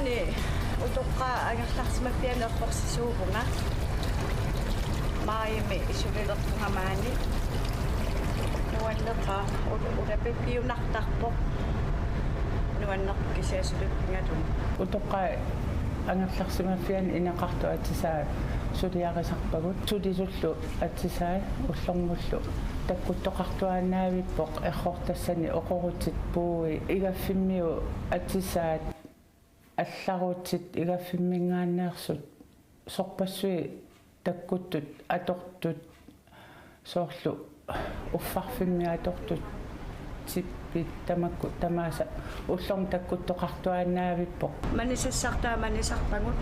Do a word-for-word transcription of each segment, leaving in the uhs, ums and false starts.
Utoqqaat angerlarsimaffianni eqqorsisuuvunga. Maajimi sulilerpunga maani. Nuanneqaaq, ul-, ulapippiunartarpoq. Nuannerpoq kisianni suliffigalugu. Utoqqaat angerlarsimaffianni ineqartut atisaat suliarisarpagut. Sulisullu atisaat ullormullu takkuttoqartuaannavippoq, errortassani oqorutit puui igaffimmiut atisaat allarutit igaffimminngaanneersut sorpassuit takkuttut atortut soorlu uffarfimmi atortut tippit tamakku tamaasa ullormut takkuttoqartuaannavippoq. Manisassartaa manisarpagut.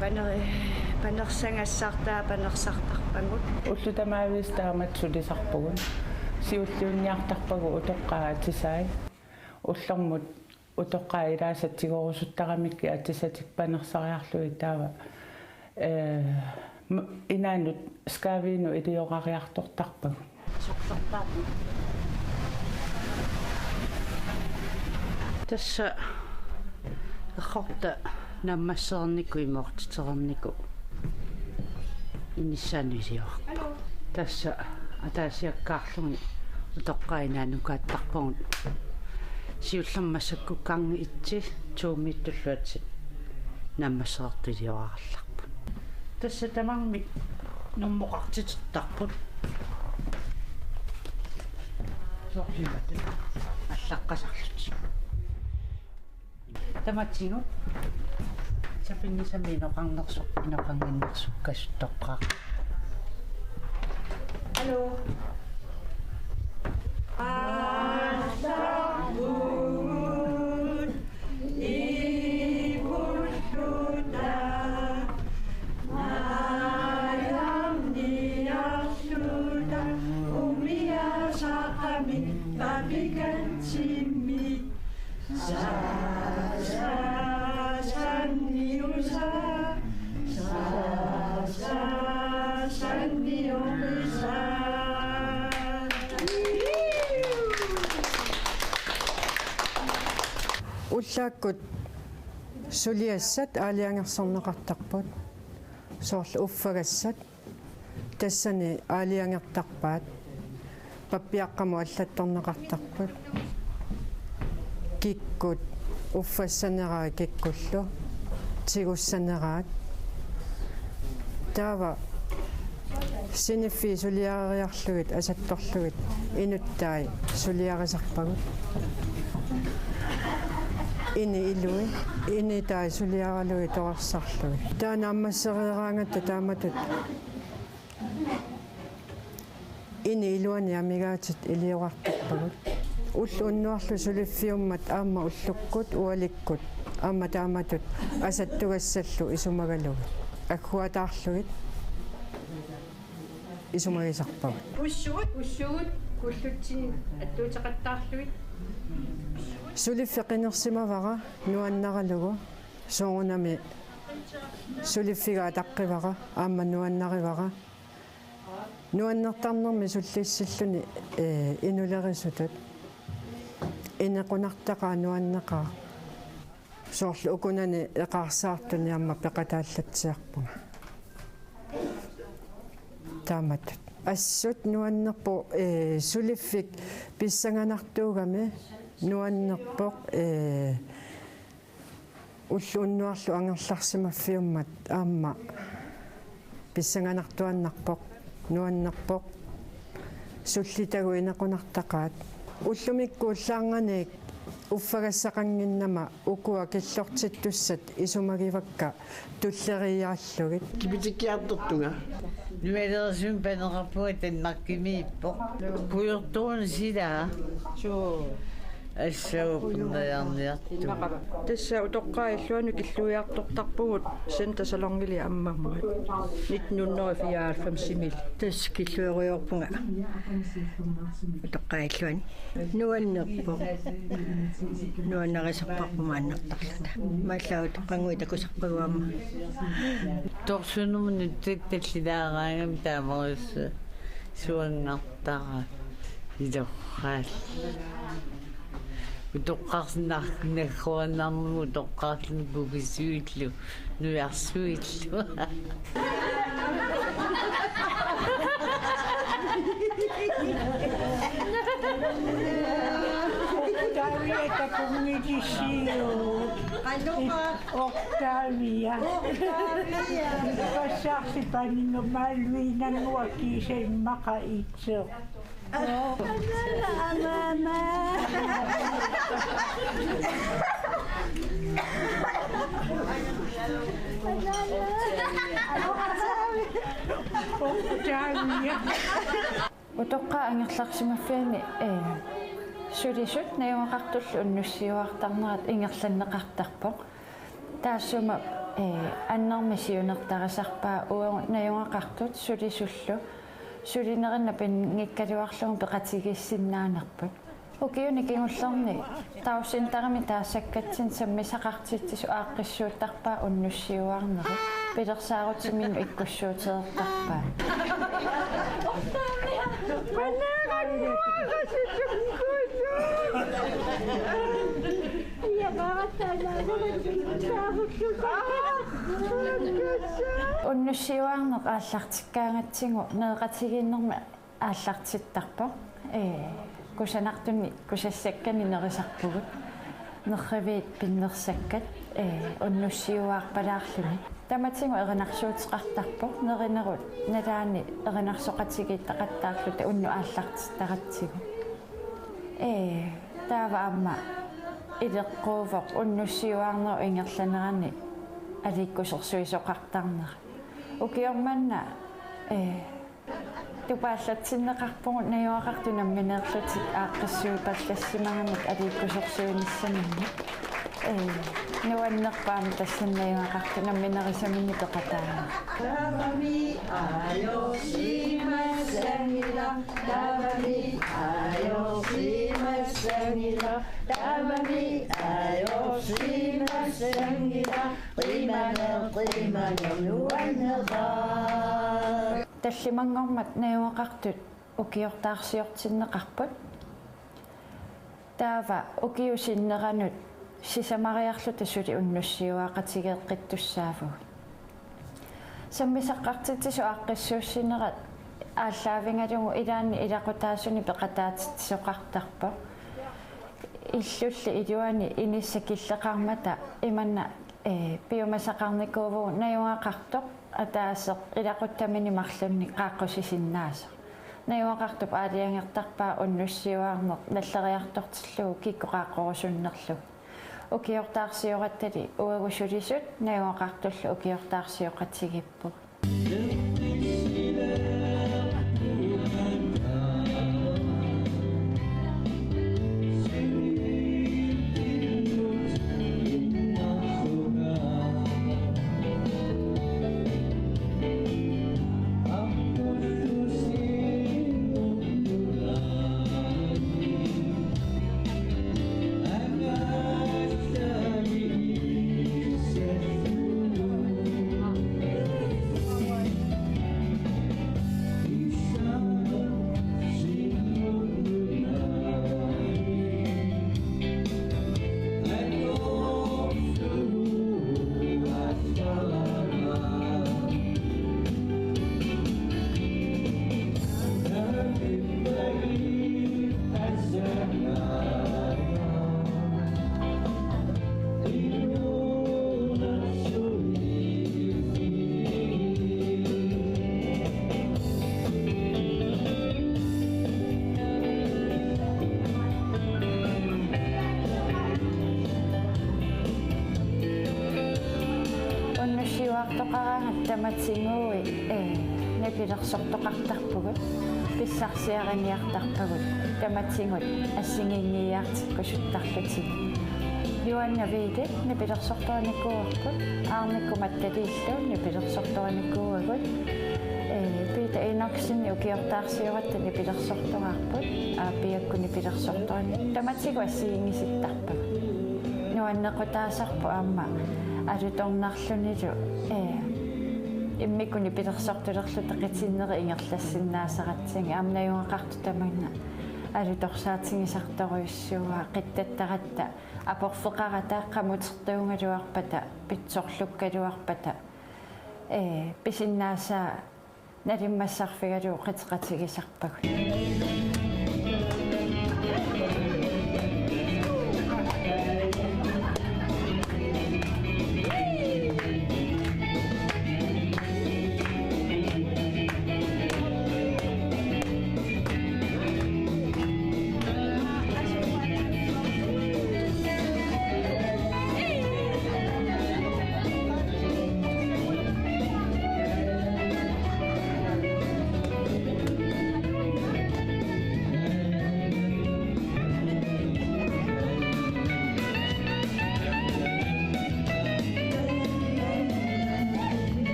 Paneri-, panersagassartaa panersartarpagut. Ullut tamaaviisa taamatut sulisarpugut. Siulliunniartarpagut utoqqaat atisaat. Ullormut utoqqaat ilaasa tigorusuttaramikku atisatik panersariarlugit taava, eh, m-, inaannut skaaviinut iliorariartortarpagut. Tassa errorta naammassereernikoq imaartiterernikoq inissaanut iliorarpoq. Tassa ataasiakkaarlugit utoqqaat inaannukaattarpagut. Siullermik massakkukkaangat itsi tuumiittulluatsi naammassereertut iliorarallarput. Tassa tamarmik normoqartitertarput. Soorlu imatut allaqqasarlutik. Tamatigut sapinngisamik inoqarnersoq, inoqannginnersoq kasuttoqqaaq. Hallo. Ullaakkut suliassat aalajangersorneqartarput. Soorlu uffagassat. Tassani aalajangertarpaat. Pappiaqqamut allattorneqartarput. Kikkut uffassaneraat kikkullu tigussaneraat. Taava siniffiit suliareriarlugit asattorlugit inuttai suliarisarpagut. Ini ilui, initai suliaralugit torersarlugit. Taava naammassereeraangatta taamatut ini iluani amigaatit iliorartarpagut. Ulloq unnuarlu suliffiummat aamma ullukkut ualikkut aamma taamatut asattugassallu isumagalugit. Agguataarlugit isumagisarpagut. Pussugut, pussugut, kullutsinni attuuteqattaarlugit. Suliffik qinersimavara nuannaralugu, soorunami suliffiga ataqqivara, aamma nuannarivara. Nuannertarnermi sullissilluni, eh, inulerisutut. Inequnartaqaaq nuanneqaaq. Soorlu ukunani eqaarsaartuni aamma peqataallatsiarpunga. Taamatut. Assut nuannerpoq, eh, suliffik pissanganartuugami nuannerpoq, eh, ulloq unnuarlu angerlarsimaffiummat aamma pissanganartuaannarpoq, nuannerpoq, sullitagut inequnartaqaat. Ullumikkut ullaarnganiit uffagassaqannginnama ukua killortittussat isumagivakka tulleriiaarlugit. Kipitikkiartortunga. Nualerisumik paneqarpunga Danmarkimiippoq. Pujortoruna silaa. Suu. Assaup najarniartoq. Tassa utoqqaat illuanni killuiartortarpugut Center Salongili ammammat. Nitten hundrede og fireoghalvfems-imi. Tassa killuiarujoorpunga. Utoqqaat illuanni. Nuannerpoq. Nuannarisarparput maannartarluta. Mallaat utoqqannguit takusarpagut aamma. Torsunermut nutsattut tallilaaraangami taamarussua suangartara ilorraat. Utoqqarsinnarnagguarnarmut utoqqarsinnarnagguarnarmut pukisuillu nujarsuillu. Octavia takunngilisiuk. Qanoq? Octavia. Octavia. Passaarsipaninnguma luinanguaki saimmaqa itseq. Amaama. Utoqqaat angerlarsimaffianni, ee, sulisut najugaqartullu unnussiuaartarnerat ingerlanneqartarpoq. Taassuma, ee, annermik siunertarisarpaa uagut najugaqartut sulisullu sulinerinut pinngikkaluarlugu peqatigiissinnaanerput. Ukiuni kingullerni Daugcenterimi taassakkatsinni sammisaqartitsisut aaqqissuuttarpaat unnussiuaarnerit, pilersaarutiminnut ikkussuutereertarpaat. Unnussiuaarneq aallartikkaangatsigu nereqatigiinnermi aallartittarpoq. Ee, kusanartunik kusassakkanik nerisarpugut. Nerriviit pinnersakkat, ee, unnussiuaarpalaarluni. Tamatigut erinarsuuteqartarpoq. Nerinerut nalaani erinarsoqatigiittaqattaarluta unnuk aallartittaratsigu. Ee, taava aamma ileqquuvoq unnussiuaarnerup ingerlanerani aliikkusersuisoqartarnera. Ukioq manna, ee, tupaallatsinneqarpugut najugaqartut nammineerlutik aaqqissuipallassimagamik aliikkusersuinissaminnik. Ee, nuannerpoq aamma tassani najugaqartut namminerisaminnik peqataanera. Taavami ajorsimassanngilaq, taavami ajorsimassanngilaq, taavami ajorsimassanngilaq, qiimaneq, qiimaneq nuanneqaaq. Tallimanngormat najugaqartut ukiortaarsiortinneqarput. Taava ukiup sinneranut sisamariarluta suli unnussiuaaqatigeeqqittussaavugut. Sammisaqartitsisut aaqqissuussinerat aallaavigalugu ilaanni ilaqutaasunik peqataatitsisoqartarpoq. Illulli iluani inissaq killeqarmata imanna, ee, piumasaqarnikuuvugut najugaqartoq ataaseq ilaquttaminik marlunnik qaaqqusisinnaasoq. Najugaqartup aalajangertarpaa unnussiuaarneq nalleriartortillugu kikkut qaaqqorusunnerlugit. Ukiortaarsiorattali uagut sulisut najugaqartullu ukiortaarsioqatigiippugut. Unnussiuaartoqaraangat tamatiguit, ee, nipilersortoqartarpugut, pissarsiariniartarpagut, tamatigut assigiinngiiaartikkusuttarlutik. Juanna Viilip nipilersortorinikuuarput, Aarnikkut Mattaliillu nipilersortorinikuuagut, ee, Peter Enoksen ukiortaarsioratta nipilersortoraarput, Aapiakkut nipilersortorinikuuagut, tamatigut assigiinngisittarpagut. Nuannequtaasarpoq aamma alutornarlunilu, ee, immikkut nipilersortulerluta qitinneri ingerlassinnaasaratsigit, aamma najugaqartut tamanna Alutorsaatigisartorujussuuara qittattaratta aporfeqarata qamutertuugaluarpata pitsorlukkaluarpata, ee, pisinnaasaa nalimmassarfigalugu qiteqatigisarpagut.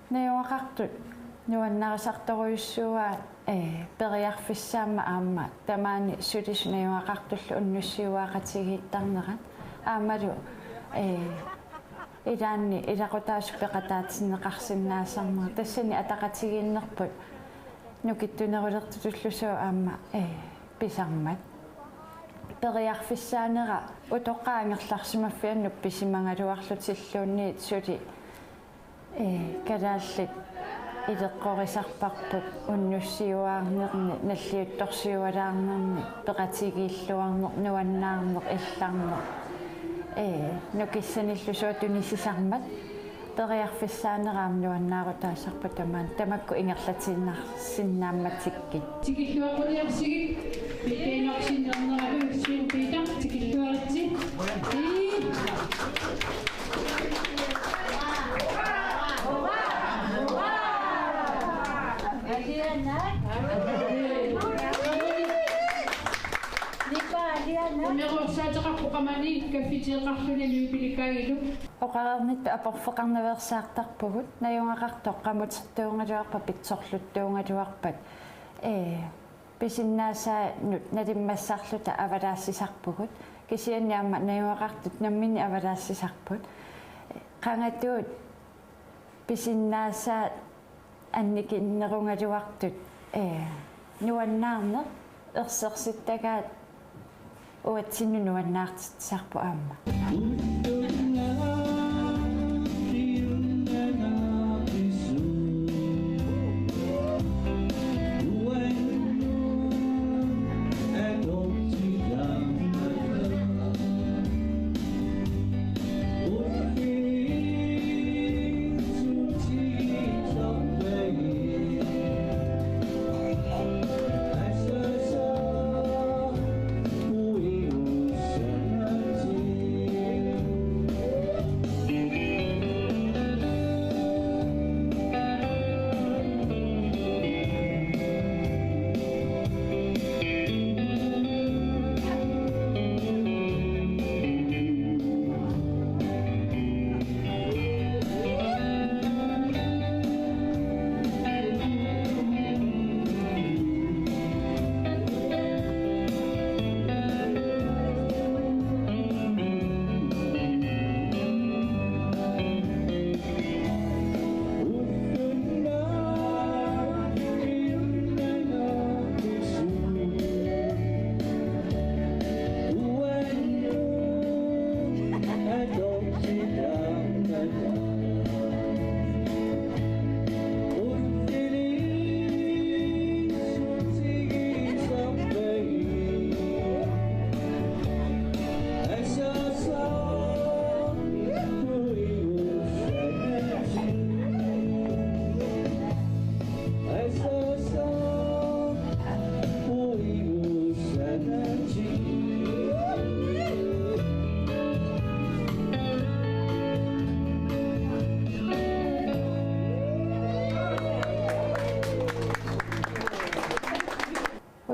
Najugaqartut nuannarisartorujussuuaat, ee, periarfissaammat aamma tamaani sulisut najugaqartullu unnussiuaaqatigiittarnerat. Aammalu, ee, ilaanni ilaqutaasut peqataatinneqarsinnaasarnerat. Tassani ataqatigiinnerput nukittunerulertutullusooq aamma, ee, pisarmat. Periarfissaanera utoqqaat angerlarsimaffiannut pisimagaluarlutilluunniit suli, ee, kalaallit ileqqorisarparput unnussiuaarnerni, nalliuttorsiualaarnerni, peqatigiilluarneq, nuannaarneq, illarneq, ee, nukissanillusooq tunisisarmat. Periarfissaanera aamma nuannaarutaasarpoq tamaani, tamakku ingerlatiinnarsinnaammatigit. Tikilluaqquliarsigit, pitsaanarsinnarneralu Svend Peter, tikilluaritsi. Ii. Uneruorsaateqarpoq qamani kaffiteeqarluni løbelikaagilu. Oqareernittut aporfeqarnaveersaartarpugut, najugaqartoq qamutertuugaluarpat pitsorluttuugaluarpat, ee, pisinnaasaannut nalimmassarluta avalaassisarpugut, kisianni aamma najugaqartut namminneq avalaassisarput. Qangatuut pisinnaasaat annikinnerugaluartut, ee, nuannaarneq ersersittagaat uatsinnut nuannaartitsisarpoq aamma.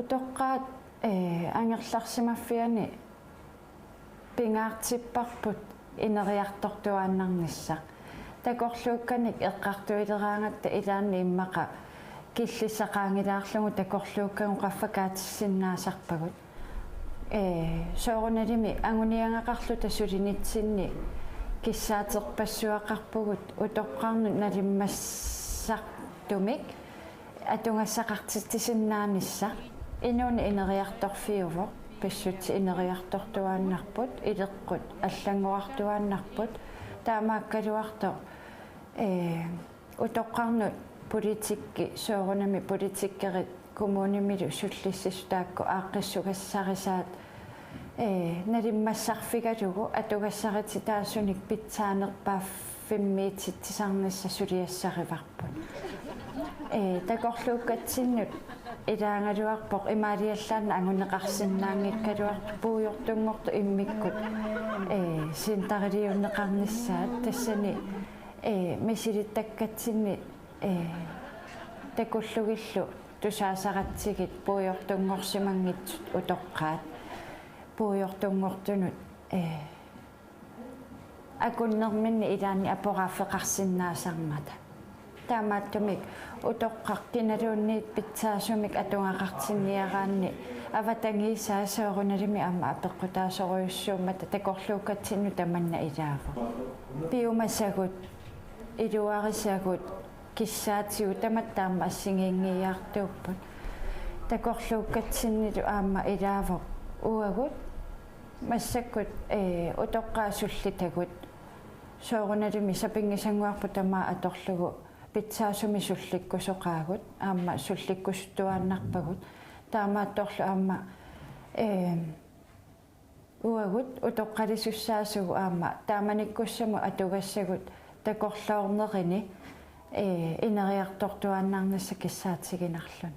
Utoqqaat, ee, angerlarsimaffiani pingaartipparput ineriartortuaannarnissaq. Takorluukkanik eqqartuileraangatta ilaanni immaqa killissaqaanngilaarlugu takorluukkagut qaffakaatissinnaasarpagut. Ee, soorunalimi anguniagaqarluta sulinitsinni kissaaterpassuaqarpugut utoqqarnut nalimmassartumik atugassaqartitsisinnaanissaq. Inuuneq ineriartorfiuvoq, pissutsit ineriartortuaannarput, ileqqut allanngorartuaannarput, taamaakkaluartoq, ee, utoqqarnut politikki, soorunami politikerit kommunimilu sullissisut taakku aaqqissugassarisaat, ee, nalimmassarfigalugu atugassarititaasunik pitsaanerpaaffimmiititsisarnissaq suliassarivarput. Ee, takorluukkatsinnut ilaagaluarpoq imaaliallaannaq anguneqarsinnaanngikkaluartoq puigortunngortut immikkut, ee, centeriliunneqarnissaat, tassani, ee, misilittakkatsinni, ee, takullugillu tusaasaratsigit puigortunngorsimanngitsut utoqqaat puigortunngortunut, ee, akunnerminni ilaanni aporaaffeqarsinnaasarmata. Taamaattumik utoqqaq kinaluunniit pitsaasumik atugaqartinniaraanni avatangiisaa soorunalimi aamma apeqqutaasorujussuummata takorluukkatsinnut tamanna ilaavoq. Piumasagut, iluarisagut, kissaatigut tamatta aamma assigiinngiiaartuupput. Takorluukkatsinnilu aamma ilaavoq uagut massakkut, ee, utoqqaat sullitagut. Soorunalimi sapinngisannguarput tamaat atorlugu pitsaasumik sullikkusoqaagut, aamma sullikkusuttuaannarpagut. Taamaattorlu aamma, ee, uagut utoqqalisussaasugut aamma taamanikkussamut atugassagut takorloornerini, ee, ineriartortuaannarnissaq kissaatiginarluni.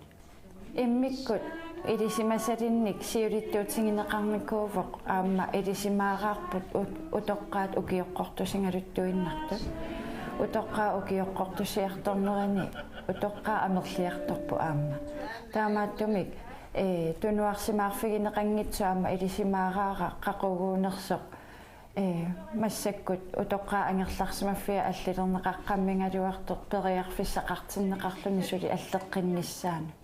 Immikkut ilisimasalinnik siulittuutigineqarnikuuvoq aamma ilisimaaraarput ut-, utoqqaat ukioqqortusigaluttuinnartut. Utoqqaat ukioqqortusiartornerini utoqqaat amerliartorput aamma. Taamaattumik, ee, tunuarsimaarfigineqanngitsoq aamma ilisimaaraaraq qaquguunersoq, ee, massakkut utoqqaat angerlarsimaffia allalerneqaqqammigaluartoq periarfissaqartinneqarluni suli alleqqinnissaanut.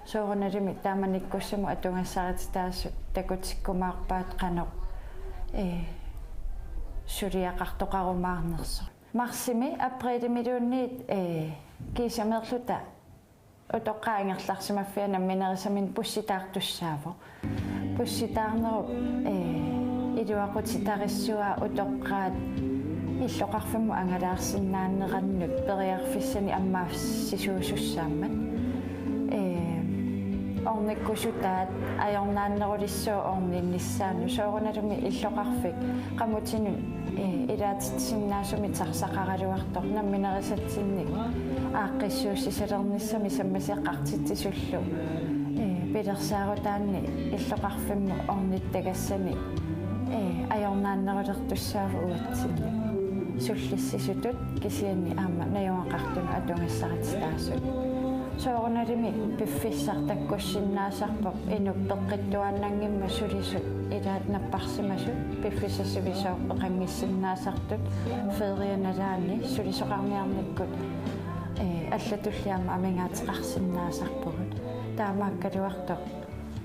Soorunalimi taamanikkussamut atugassarititaasut takutikkumaarpaat qanoq, ee, suliaqartoqarumaarnersoq. Marsimi aprilimiluunniit, ee, kiisameerluta utoqqaat angerlarsimaffia namminerisaminnut pussitaartussaavoq. Pussitaarnerup, ee, iluaqutitarissuaa utoqqaat illoqarfimmut angalaarsinnaanerannut periarfissanik ammaassisuusussaammat. Ee, ornikkusutaat ajornaannerulissooq orninnissaanut, soorunalumi illoqarfik qamutinut, ee, ilaatitsisinnaasumik tarsaqaraluartoq namminerisatsinnik aaqqissuussisalernissami sammisaqartitsisullu, ee, pilersaarutaanni illoqarfimmut ornittagassanik, ee, ajornaannerulertussaavoq uatsinni. Sullissisutut kisianni aamma najugaqartunut atugassarititaasut. Soorunalimi piffissaq takkussinnaasarpoq inuk peqqittuaannanngimmat sulisut ilaat napparsimasut piffissaq sivisooq peqanngissinnaasartut feerianalaani sulisoqarniarnikkut, ee, allatulli aamma amigaateqarsinnaasarpugut. Taamaakkaluartoq,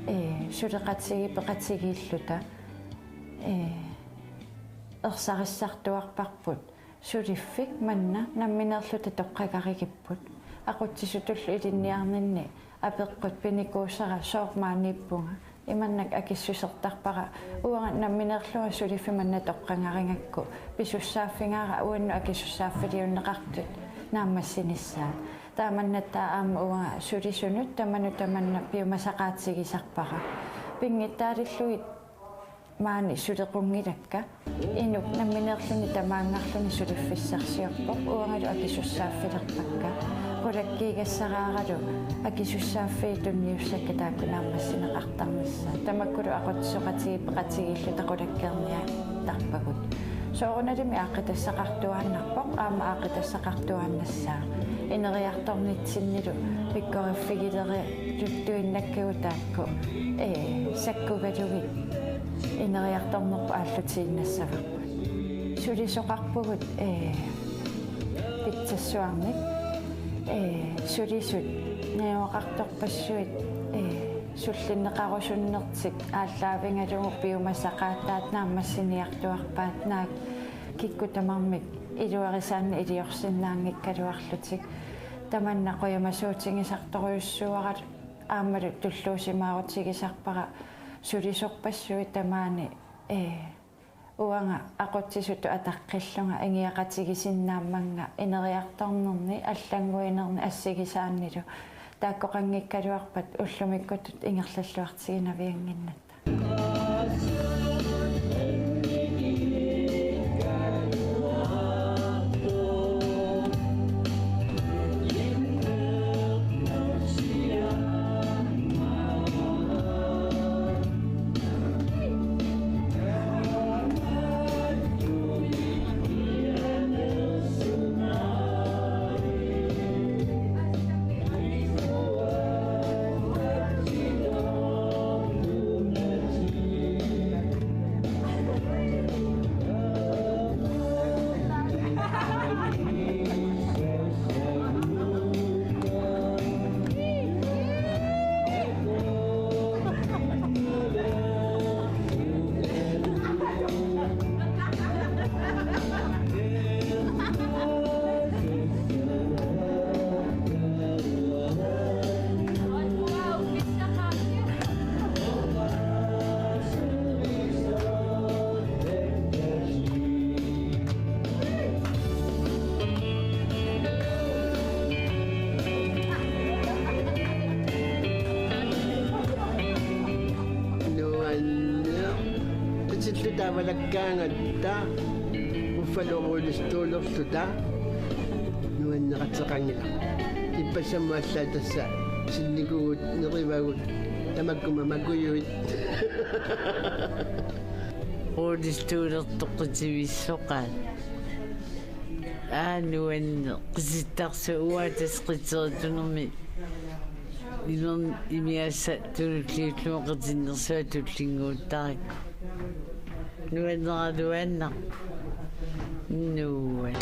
ee, suleqatigiit peqatigiilluta, ee, ersarissartuarparput suliffik manna nammineerluta toqqagarigipput. Aqutsisutullu ilinniarninni apeqqut pinikuusara sooq maaniippunga. Imannak akissusertarpara uanga nammineerlunga suliffik manna toqqagarigakku pisussaaffigaara uannut akisussaaffiliunneqartut naammassinissaat. Taamannattaaq aamma uanga sulisunut tamanut tamanna piumasaqaatigisarpara. Pinngitsaaliillugit maani sulequnngilakka. Inuk nammineerluni tamaanngarluni suliffissarsiorpoq uangalu akisussaaffilerpakka. Qulakkiigassaraaralu akisussaaffiit tunniussakka taakku naammassineqartarnissaat. Tamakkulu aqutsisoqatigiit peqatigiilluta qulakkeerniarput. tarpagut. Soorunalimi aaqqitassaqartuaannarpoq, aamma aaqqitassaqartuaannassaaq. Ineriartornitsinnilu pikkoriffigileriluttuinnakkagut taakku, ee, sakkugalugit ineriartornerput aallutiinnassavarput. Sulisoqarpugut, ee, pitsassuarnik, ee, sulisut najugaqartorpassuit, ee, sullinneqarusunnertik aallaavigalugu piumasaqaataat naammassiniartuarpaat, naak kikkut tamarmik iluarisaannik iliorsinnaanngikkaluarlutik. Tamanna qujamasuutigisartorujussuuara aammalu tulluusimaarutigisarpara sulisorpassuit tamaani, ee, uanga aqutsisutut ataqqillunga ingiaqatigisinnaammannga ineriartornerni allannguinerni assigisaannilu taakkoqanngikkaluarpat ullumikkutut ingerlalluartiginaviannginnatta. Nuanneq. Qitilluta avalakkaangatta, uffalu rullestollerluta, nuanneqateqanngilaq. Ippassamut allaat tassa sinnikuugut, nerivagut, tamakku mamakujuit. Rullestolertoqqitsivissoqaat. Aa, nuanneq, qitittarsuaq uanga tassa qiteritunermi. Imer-, imigassaq tulliullunga qitinnersuaq tullinnguuttarakku. Nuanneraluaannarpoq. Nuann.